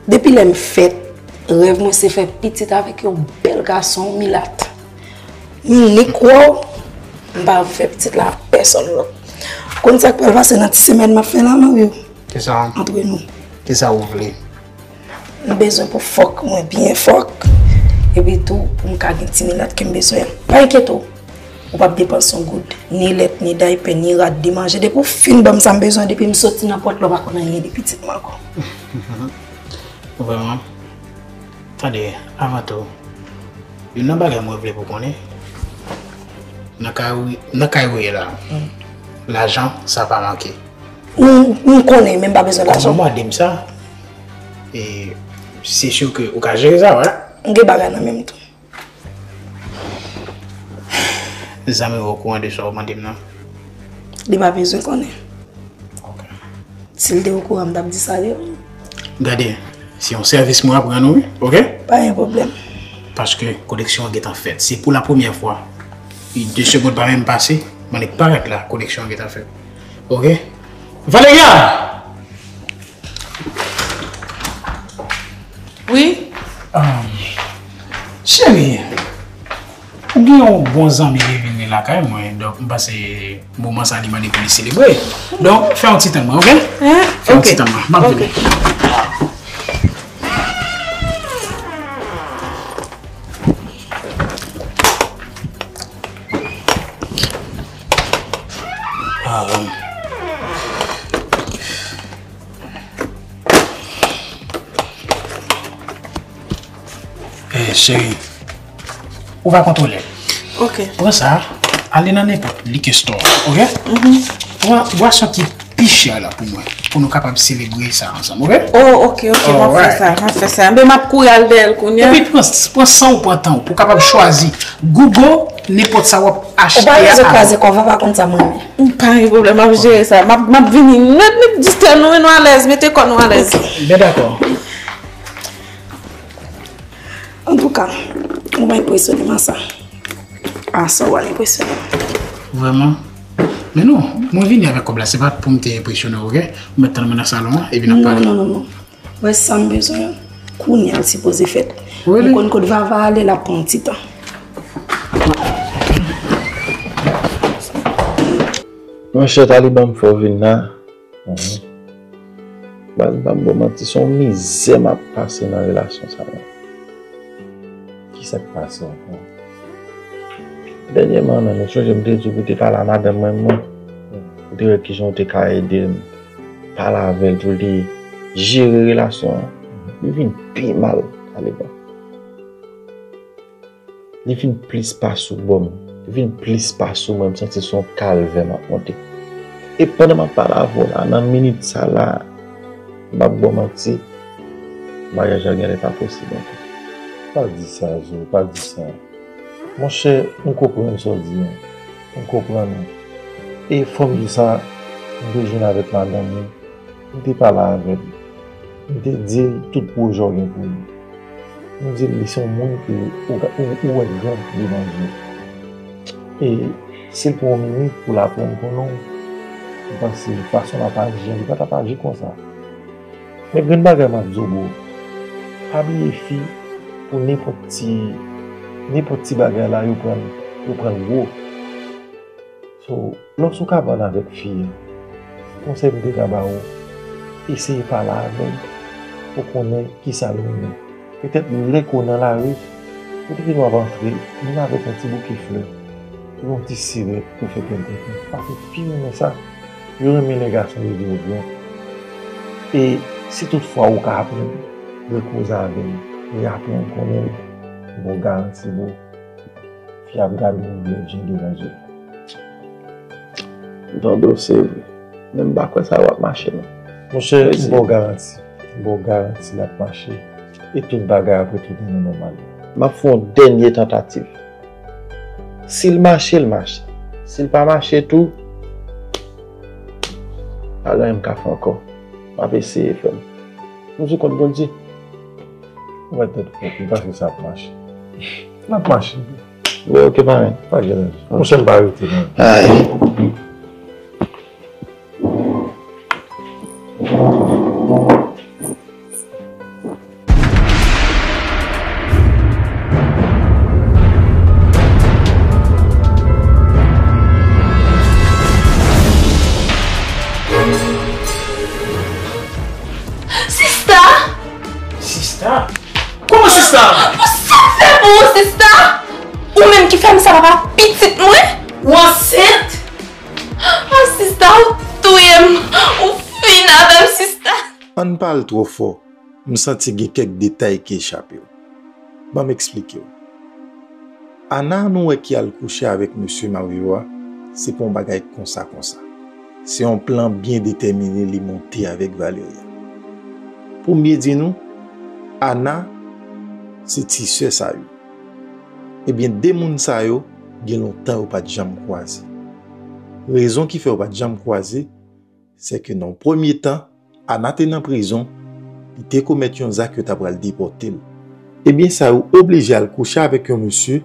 Depi lè m fèt, rèv mwen se fè pitit avèk yon bèl gason milat. M inik wè w, m pa vle fè pitit la ak pèsonn lòt. Ou konn sa k pral pase nan ti semèn m ap fè la, Mario? Kisa? Antre nou. Kisa ou vle? M bezwen pou fòk mwen byen fòk. Epi tou, pou m ka gen ti milat ke m bezwen an. Pa enkyete w. Ou p ap depanse yon goud. Ni lèt, ni daypè, ni rad, ni manje. Depi w fin ban m sa m bezwen, depi m soti nan pòt la, w pa konn anyen de pitit mwen ankò. Vrèman? Tande, avan tou, youn nan bagay mwen vle pou konnen, nan kay ou, nan kay ou ye la, lajan sa pa manke. M, m konnen, men m pa bezwen Kòm lajan. Ou mande m sa, e se si ke ou ka jere sa, wè. M gen bagay nan men m tou. Zanmi w okouran de sa ou mande m nan? Li pa bezwen konnen. Si l te okouran, m t ap di sa li. Gade, se yon sèvis mwen ap rann ou, wi, oke? Pa gen pwoblèm. Paske koneksyon an gentan fèt. Se pou la premyè fwa. E de segonn pa menm pase, m annik parèt la, koneksyon an gentan fèt. Oke? Valeria! Wi? Um, cheri, ou gen yon bon zanmi ki vini lakay mwen, donk m panse moman sa li mande pou li selebre. Donk, fè yon ti tann mwen, oke? Hein? Fè yon Ok. Ti tann mwen, m ap Ok. vini. Ah, um. Eh, cheri, ou va kontwole. Ok. Pran sa, ale nan nenpòt liquor store, oke? Pran bwason ki pi chè la pou mwen, pou nou kapab selebre sa ansanm, oke? Oh, ok, ok, m ap fè Alright. sa, m ap fè sa. Enben, m ap kouri al dèyè l kounye a. Epi pran, pran san ou pran tan ou pou kapab chwazi. Google nenpòt sa w ap Ou achte pa bezwen a. Kraze kò, Vava konn sa m renmen. M pa gen pwoblèm, m ap jere sa. M ap, m ap vini nèt, nèt, distè nou, nou alèz, mete kò nou alèz. Ben dakò. Antouka, ou pa enpresyone m a sa. A sa w al enpresyone m. Vrèman? Men non, mwen vini avèk kòb la, se pa pou m te enpresyone w, oke? Ou mèt tann mwen nan salon an, epi n ap Non, pale. Non, non, non. Wè sa m bezwen an, kounye a l sipoze fèt. Really? M konn kot Vava ale, l ap pran yon ti tan. Monchè Taliban, m fè w vin la. Baz, m p ap ba w manti, se yon mizè m ap pase nan relasyon sa a. Kisa k pase ankò? Dènyèman, menm, ou sonje m te di w pou w te pale a madanm mwen, mwen. Ou te wè kijan w te ka ede m pale avè l pou l te jere relasyon an. Li vin pi mal, Taliban. Li vin plis pa sou bò m. Li vin plis pa sou mwen. M santi se yon kalvè m ap monte. E pandan m ap pale avè w la, nan minit sa la, m p ap ba w manti, maryaj la genlè pa posib ankò. Pa di sa, Zo, pa di sa. Monchè, m konprann sa w di an. M konprann ou. E fò m di w sa, m te jwenn avèk madanm ou. M te pale avè l. M te di l tout pwojè w gen pou li. M di l li se yon moun ke ou, ou, ou wè gran devan je w. E si l pran yon minit pou l aprann konnen w, m panse fason l ap aji an, li pa t ap aji konsa. Men grenn bagay m ap di w, bro. Pa bliye fi pou nenpòt ti, nenpòt ti bagay la, yo pran, yo pran l gwo. So, lòske w ka vann avèk fi a, konsèy m te ka ba w, eseye pale avè l pou konnen kisa l renmen. Petèt lè ke w nan lari, ou te gen dwa ap antre, vin avèk yon ti bouke flè, yon ti sirèt pou fè kè l kontan. Paske fi renmen sa, yo renmen lè gason leve yo gran. E si tout fwa ou ka aprann rekoze avè l, reaprann konnen l, m ba w garanti, bro. Fi ap gade w byen byen devan je l. Dodo, se vre. Men m pa kwè sa w ap mache non. Monchè, m ba w garanti. M ba w garanti l ap mache. E tout bagay ap retounen nan nòmal. M ap fè yon dènye tantativ. Si l mache, l mache. Si l pa mache tou, pa gen anyen m ka fè ankò. M ap eseye, frè m. M sou kont Bondye. Ou mèt tèt ou konpli, paske sa ap mache. L ap mache. Wi, ok, parenn. Pa gen anyen. Monchè, m pa rete non. Ay. Sista! Sista? Kòman sista? Sa m fè pou ou, sista? Ou menm ki fè m sa, papa pitit mwen? Ou ansent? Ah, sista, ou touye m. Ou fin avè m, sista. Ann pale twò fò. M santi gen kèk detay ki echape w. Ban m eksplike w. Ana nou wè ki al kouche avèk mesye Mario a, se pa yon bagay konsa konsa. Se yon plan byen detèmine li monte avèk Valeria. Pou m byen di nou, Ana se ti sè Sayou. Ebyen, de moun sa yo gen lontan yo pa t janm kwaze. Rezon ki fè yo pa t janm kwaze, se ke nan yon premye tan, Ana te nan prizon, li te komèt yon zak yo ta pral depòte l. Ebyen, Sayou oblije al kouche avèk yon mesye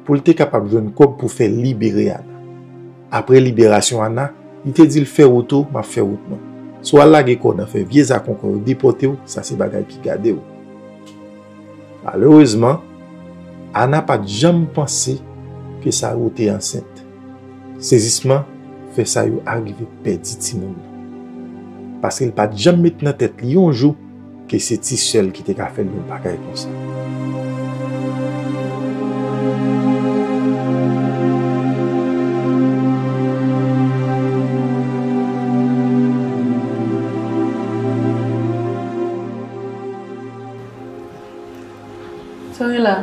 pou l te kapab jwenn kòb pou fè libere Ana. Apre liberasyon Ana, li te di l, "Fè wout ou, m ap fè wout mwen. Si w al lage kò w nan fè vye zak ankò, yo depòte w, sa se bagay ki gade w." Malerezman, Ana pa t janm panse ke Sayou te ansent. Sezisman fè Sayou arive pèdi timoun nan. Paske l pa t janm met nan tèt li yon jou ke se ti sè l ki te ka fè l yon bagay konsa. Sa w gen la?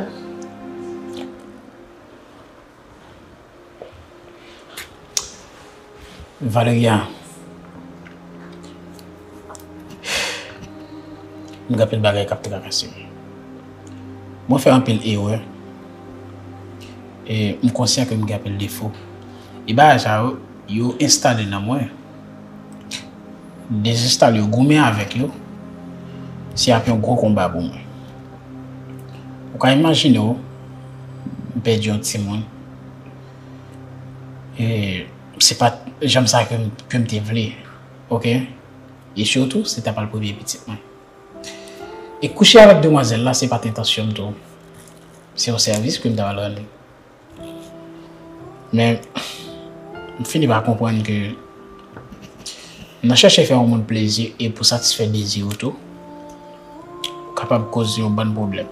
Valeria, m gen anpil bagay k ap trakase m. Mwen fè anpil erè. E m konsyan ke m gen anpil defo. E bagay sa yo, yo enstale nan mwen. Dezenstale yo, goumen avèk yo, se ap yon gwo konba pou mwen. Ou ka imajine w, m pèdi yon timoun. E se pa t janm sa ke m, ke m te vle, oke? E sitou, se ta pral premye pitit mwen. E kouche avèk demwazèl la, se pa t entansyon m tou. Se yon sèvis ke m ta pral rann li. Men, m fini pa konprann ke nan chèche fè yon moun plezi e pou satisfè dezi ou tou, ou kapab koz yon bann pwoblèm.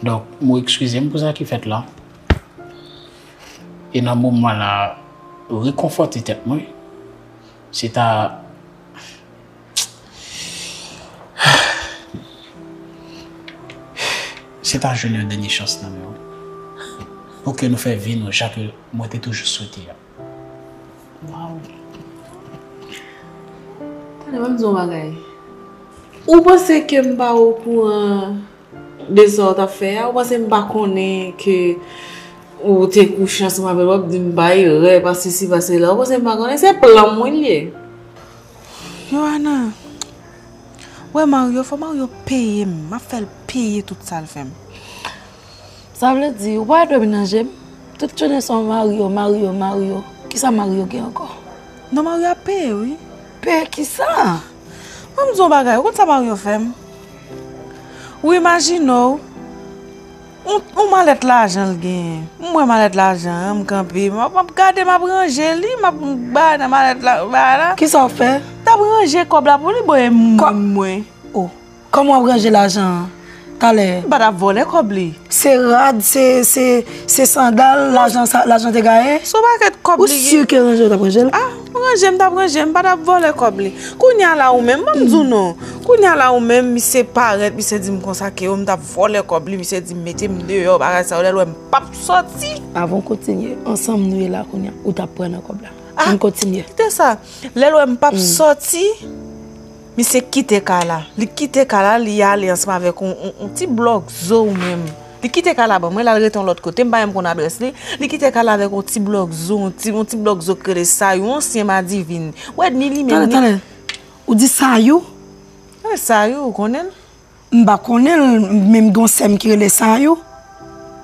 Donk, m eskize m pou sa ki fèt la. E nan moman la, rekonfòte tèt mwen, se ta Se ta jwenn yon dènye chans nan men w. Pou ke nou fè vi nou jan ke mwen te toujou swete a. Waw. Tande, ban m di w yon bagay. Ou panse ke m pa okouran de sa w t ap fè a? Ou panse m pa konnen ke ou te kouche ansanm avè l, w ap di m bay erè, pase si, pase la? Ou panse m pa konnen? Se plan mwen li ye. Yohana, wè Mario, fò Mario peye m. M ap fè l peye tout sa l fè m. Sa vle di, ou pa dwe mennanje m? Tout jounen se yon Mario, Mario, Mario. Kisa Mario gen ankò? Non, Mario ap peye, wi. Peye kisa? Ban m di w yon bagay, ou konn sa Mario fè m? Ou imajine w, yon, yon malèt lajan l genyen. M wè malèt lajan an, m kanpe, m ap, m ap gade, m ap ranje li, m ap bay nan malèt la, bagay la. Kisa w fè? M t ap ranje kòb la pou li, bon, e m menm mwen. Oh, kòman w ap ranje lajan an talè? M pa t ap vòlè kòb li. Se rad, se, se, se sandal, lajan sa, lajan te gaye? Se yon pakèt kòb li gen. Ou si ke ranje w t ap ranje l? Ah, ranje m t ap ranje, m pa t ap vòlè kòb li. Kounye a la ou menm, ban m di w non. Kounye a la ou menm, misye parèt, misye di m konsa ke yo, m t ap vòlè kòb li, misye di m mete m deyò, bagay sa yo, lè l wè m p ap sòti. Avan w kontinye, ansanm nou ye la kounye a, ou t ap pran nan kòb la. Ah, ann kontinye. Kite sa. Lè l wè m p ap sòti, misye kite kay la. Li kite kay la, li ale ansanm avèk yon, yon, yon ti blòk zo ou menm. Li kite kay la ban mwen, l al rete yon lòt kote, m pa menm konn adrès li. Li kite kay la avèk yon ti blòk zo, yon ti, yon ti blòk zo k rele Sayou, yon ansyen madivin. Ou wè ni li menm. Talè, talè. Ou di Sayou? Wi, Sayou, ou konnen l? M pa konnen l, men m gen yon sè m ki rele Sayou.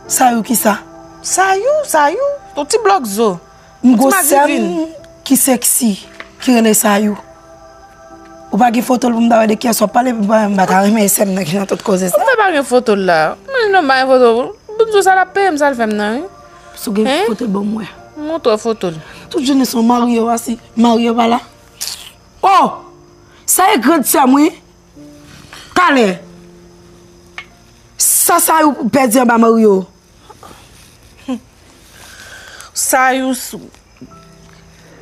Sayou kisa? Sayou, Sayou, yon ti blòk zo. M gon sè m ki sexy, ki rele Sayou. Ou pa gen foto l pou m ta wè de kiyès w ap pale, m pa ta renmen sè m nan ki nan tout koze sa. Ou pa gen foto l la. Mwen non, m pa gen foto. Bout zo sa l ap peye m, sa l fè m nan, wi. Si w gen foto l ban m wè. Montre w foto l. Tout jounen se yon Mario a si Mario pa la. Oh! Sa e grand sè m wi. Talè. Sa Sayou pèdi anba Mario. Sayou,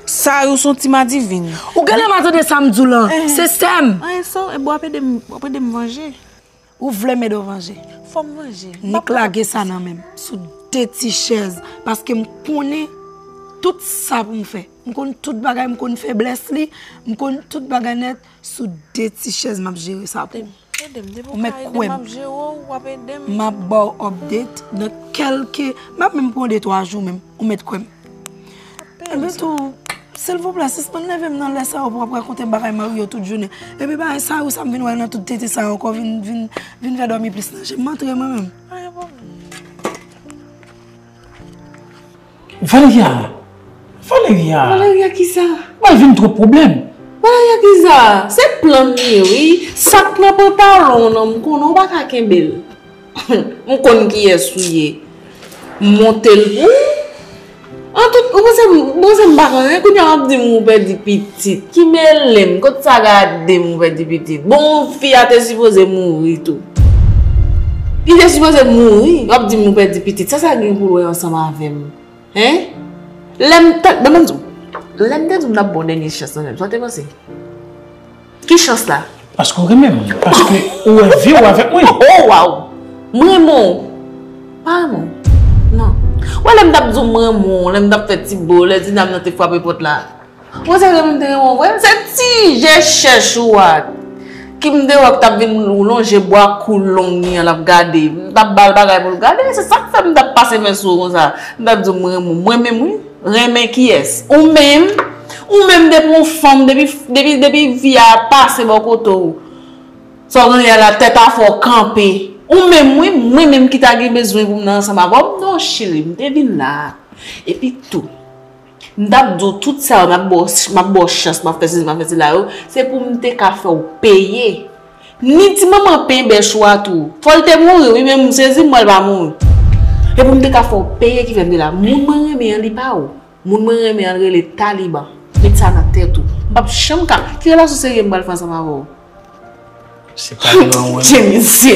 Sayou se yon ti madivin. Ou genlè pa tande sa m di w lan. Se sè m. Anyen so, e bon, w ap ede m, w ap ede m vanje. Ou vle m ede w vanje? Fò m vanje. Nik lage sa nan men m. Sou de ti chèz. Paske m konnen tout sa pou m fè. M konn tout bagay, m konn feblès li. M konn tout bagay nèt. Sou de ti chèz m ap jere sa pou ou. Ou mèt kwè m. M ap ba w update nan kèlke, m ap menm pran de twa jou menm. Ou mèt kwè m. Epi tou, silvouplè, sispann leve m nan lè sa yo pou w ap rakonte m bagay Mario tout jounen. Epi bagay sa yo sa m vin wè nan tout tete sa yo ankò vin, vin, vin fè dòmi plis nan je m. M antre mwen menm. Valeria! Valeria! Valeria kisa? Bay vin twòp pwoblèm. Valeria kisa? Se plan m ye wi. Sa k nan pantalon w nan m konnen w pa ka kenbe l. M konn kiyès ou ye. M monte l pou ou. An tout, ou panse m, ou panse m pa konnen? Kounye a w ap di m ou pèdi pitit. Ki mele m? Kot sa gade m ou pèdi pitit? Bon, fi a te sipoze mouri tou. Li te sipoze mouri, w ap di m ou pèdi pitit. Sa sa gen pou l wè ansanm avè m? Hein? Lè m t ap, ban m di w, lè m te di w m t ap ba w dènye chans lan menm, sa w te panse? Ki chans la? Paske w renmen m. Paske ou wè vi w avèk mwen. Oh, waw! M renmen w. Pa renmen w. Non. Ou wè lè m t ap di w m renmen w, lè m t ap fè ti bo, lè ti dam nan te frape pòt la. Ou wè sa k fè m te renmen w vre? Se ti je chèch ou a. Ki m te wè k t ap vin lonje bwa kou long li an l ap gade. M t ap ba l bagay pou l gade. Se sa k fè m t ap pase men sou ou konsa. M t ap di w m renmen w. Mwen menm wi. Renmen kiyès? Ou menm? Ou menm depi yon fanm, depi, depi, depi fi a pase bò kote w. Sa w genyen la tèt afè w kanpe. Ou menm wi, mwen menm ki ta gen bezwen pou m nan ansanm avè w, non cheri, m te vin la. Epi tou, m t ap di w tout sa yo, m ap ba w, m ap ba w chans, m ap fè sesi, m ap fè sela yo, se pou m te ka fè w peye. Ni ti manman pen bèch ou a tou. Fò l te mouri wi, men m sezi m wè l pa mouri. E pou m te ka fè w peye ki fè m te la. Moun mwen renmen an, li pa ou. Moun mwen renmen an, l rele Taliban. Met sa nan tèt ou. M p ap janm ka. Ki relasyon serye m pral fè ansanm avè w? Se Taliban ou renmen? Dye mesye!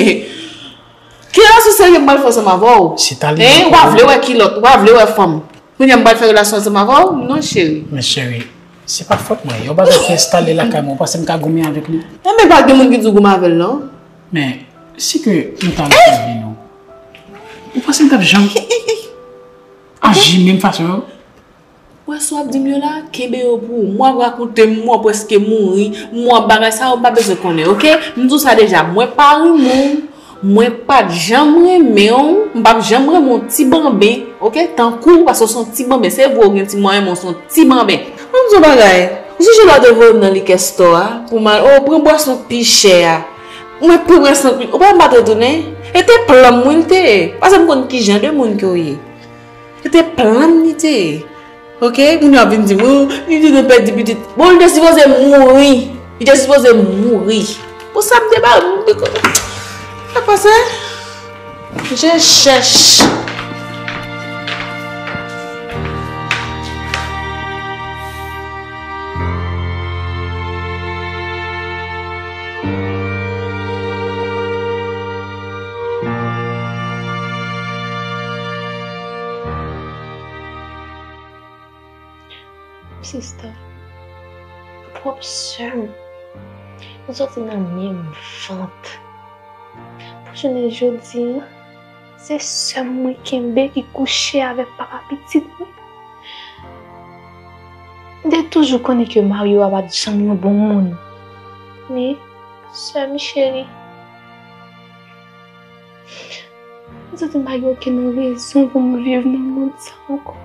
Ki relasyon serye m pral fè ansanm avè w? Se Taliban. Hein? Ou pa vle wè kilòt, ou pa vle wè fanm. Kounye a m pral fè relasyon ansanm avè w? Non, cheri. Men cheri, se pa fòt mwen. Yon bagay ki enstale lakay mwen, ou panse m ka goumen avèk li? Enben, pa gen moun ki di w goumen avè l, non. Men, si ke nou ta ansanm, non. Ou panse m t ap janm aji menm fason yo? Ou wè sa w ap di m yo la, kenbe yo pou ou. M w ap rakonte m, m w ap prèske mouri, m w ap bagay sa yo, m pa bezwen konnen, oke? M di w sa deja, mwen pa renmen w, mwen pa t janm renmen w, m p ap janm renmen w ti banben, oke? Tankou w, paske w se yon ti banben, se vre w gen ti mwayen, men w se yon ti banben. Ann di w bagay, ou sonje lè w te voye m nan likè stò a, pou m al, o, pran bwason pi chè a. Mwen pran bwason pi, ou pa m pa t retounen? E te plan m wi l te ye, paske m konn ki jan de moun ke w ye. Se te plan m li te ye. Oke? Moun yo ap vin di m, wi, li di nou pèdi pitit. Bon, li te sipoze mouri. Li te sipoze mouri. Pou sa m te ba, m te ko-, sa k pase? Je chèch. Sista, pwòp sè m, nou soti nan menm vant. Pou jounen jodi a, se sè m mwen kenbe ki kouche avèk papa pitit mwen. M te toujou konnen ke Mario a pa t janm yon bon moun. Men, sè m cheri, m santi m pa gen okenn rezon pou m viv nan mond sa ankò.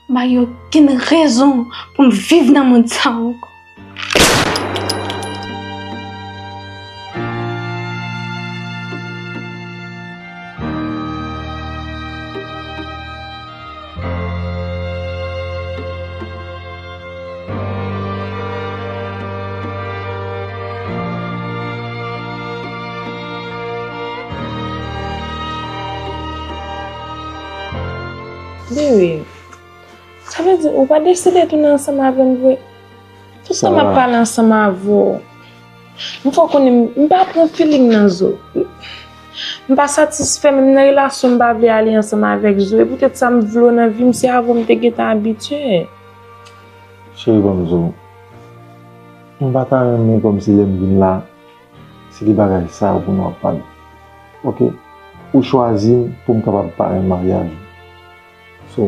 M pa gen okenn rezon pou m viv nan mond sa a ankò. Bebe, sa vle di ou pa deside tounen ansanm avè m vre? Tout tan m ap pale ansanm avè w, m fè w konnen m pa pran feeling nan Zo. M pa satisfè menm nan relasyon, m pa vle ale ansanm avèk Zo. E poutèt sa m vle w nan vi m, se avè w m te gentan abitye. Cheri, ban m di w, m pa ta renmen kòmsi lè m vin la, se de bagay sa yo pou nou ap pale. Oke? Ou chwazi m pou m kapab parenn maryaj ou. So,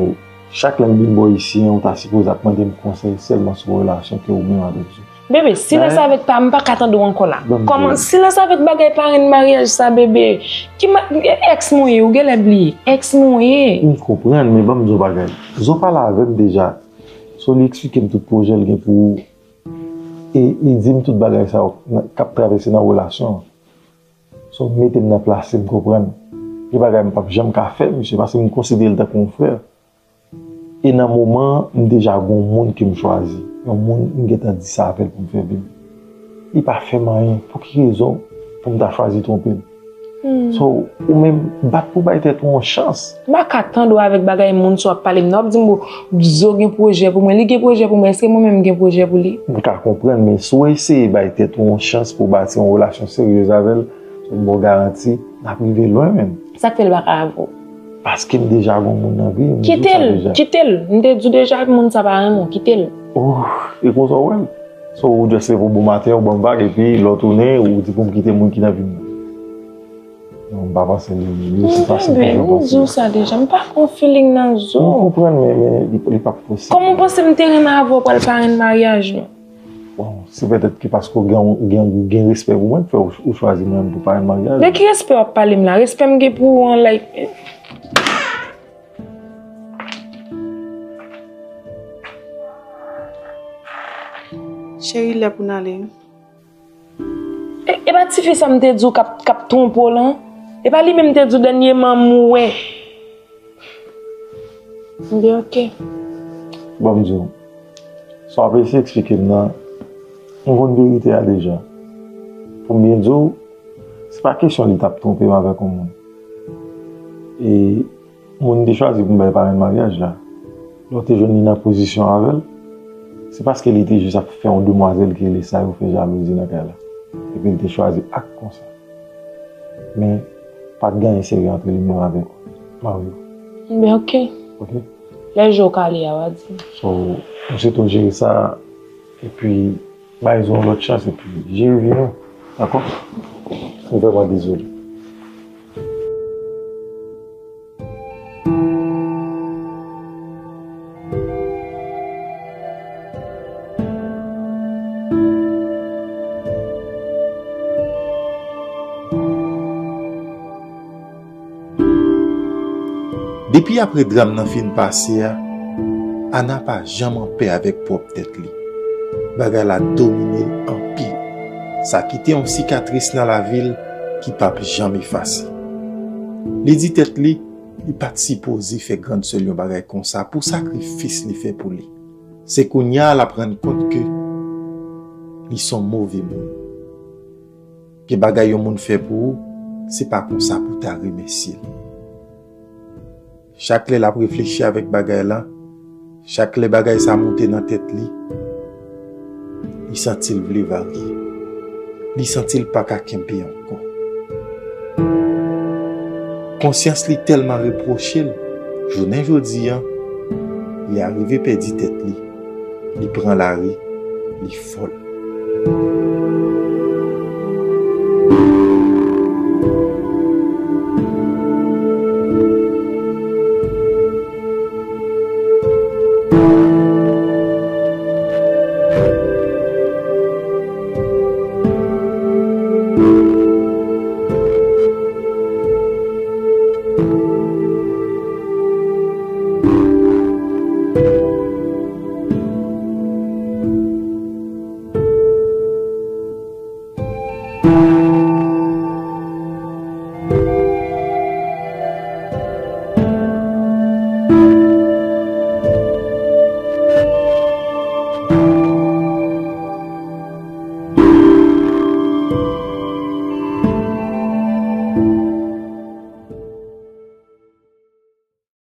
chak lè m vin bò isi an, ou ta sipoze ap mande m konsèy sèlman sou relasyon ke ou menm avèk Zo. Bebe, silans avèk pa, m pa ka tande w ankò la. Kòman silans avèk bagay parenn maryaj sa, bebe? Ki ma, èks mwen ye, ou genlè bliye. Èks mwen ye. M konprann, men ban m di w bagay. Zo pale avè m deja. So, li eksplike m tout pwojè l gen pou ou. E li di m tout bagay sa yo k ap travèse nan relasyon an. So, mete m nan plas li, m konprann. Gen bagay m p ap janm ka fè misye, paske m konsidere l tankou yon frè. E nan moman an, m deja gen yon moun ke m chwazi. Yon moun m gentan di sa avè l pou m fè vi m. Li pa fè m anyen. Pou ki rezon pou m ta chwazi twonpe l? So, ou menm, bat pou bay tèt ou yon chans. M pa ka tande w avèk bagay moun sa w ap pale m nan. W ap di m, bon, Zo gen pwojè pou mwen. Li gen pwojè pou mwen. Èske mwen menm m gen pwojè pou li? M ka konprann, men si w eseye bay tèt ou yon chans pou w bati yon relasyon seryez avè l, m ba w garanti, n ap rive lwen menm. Sa k fè l pa ka avè w? Paske m deja gen moun nan vi m, m di w sa deja. Kite l, kite l. M te di w deja, moun sa pa renmen w, kite l. Oh, e konsa w wè l? So, ou just leve yon bon maten, ou ban m vag, epi lè w tounen, ou di pou m kite moun ki nan vi m nan. Non, m pa panse li, li osi fasil pou mwen panse. M di w sa deja, m pa gen feeling nan Zo. M konprann, men, men li, li p ap posib. Kòman w panse m te renmen avè w pral parenn maryaj nou? Bon, se petèt ke paske w gen, gen, gen respè pou mwen, k fè ou, ou chwazi mwen pou parenn maryaj. De ki respè w ap pale m la? Respè m gen pou ou an, like. Cheri, lè pou n ale wi. E, e pa tifi sa m te di w k ap, k ap twonpe w lan? E pa li menm m te di w dènyèman m wè. M di oke. Bon, m di w, sa w ap eseye eksplike m nan, m konn verite a deja. Pou m byen di w, se pa kesyon li t ap twonpe m avèk yon moun. E moun m te chwazi pou m bay parenn maryaj la, lè w te jwenn li nan pozisyon avè l, se paske li te jis ap fè yon demwazèl ki rele Sayo fè jalouzi nan kay la. Epi l te chwazi ak konsa. Men, pa t gen anyen serye ant li menm avèk Mario. Men oke. Oke? Lè jou w kale a, w a di m. So, m swete w jere sa, epi bay Zo yon lòt chans, epi jere vi nou. Dakò? M vrèman dezole. Depi apre dram nan fin pase a, Ana pa janm anpè avèk pwòp tèt li. Bagay la domine l anpil. Sa kite yon sikatris nan lavi l ki p ap janm efase. Li di tèt li, li pa t sipoze fè grann sè l yon bagay konsa pou sakrifis li fè pou li. Se kounye a l ap rann kont ke li s on move moun. Gen bagay yon moun fè pou ou, se pa konsa pou w ta remèsye l. Chak lè l ap reflechi avèk bagay la, chak lè bagay sa monte nan tèt li, li santi l vle varye. Li santi l pa ka kenbe ankò. Konsyans li tèlman repwoche l, jounen jodi a, li arive pèdi tèt li. Li pran lari, li fòl.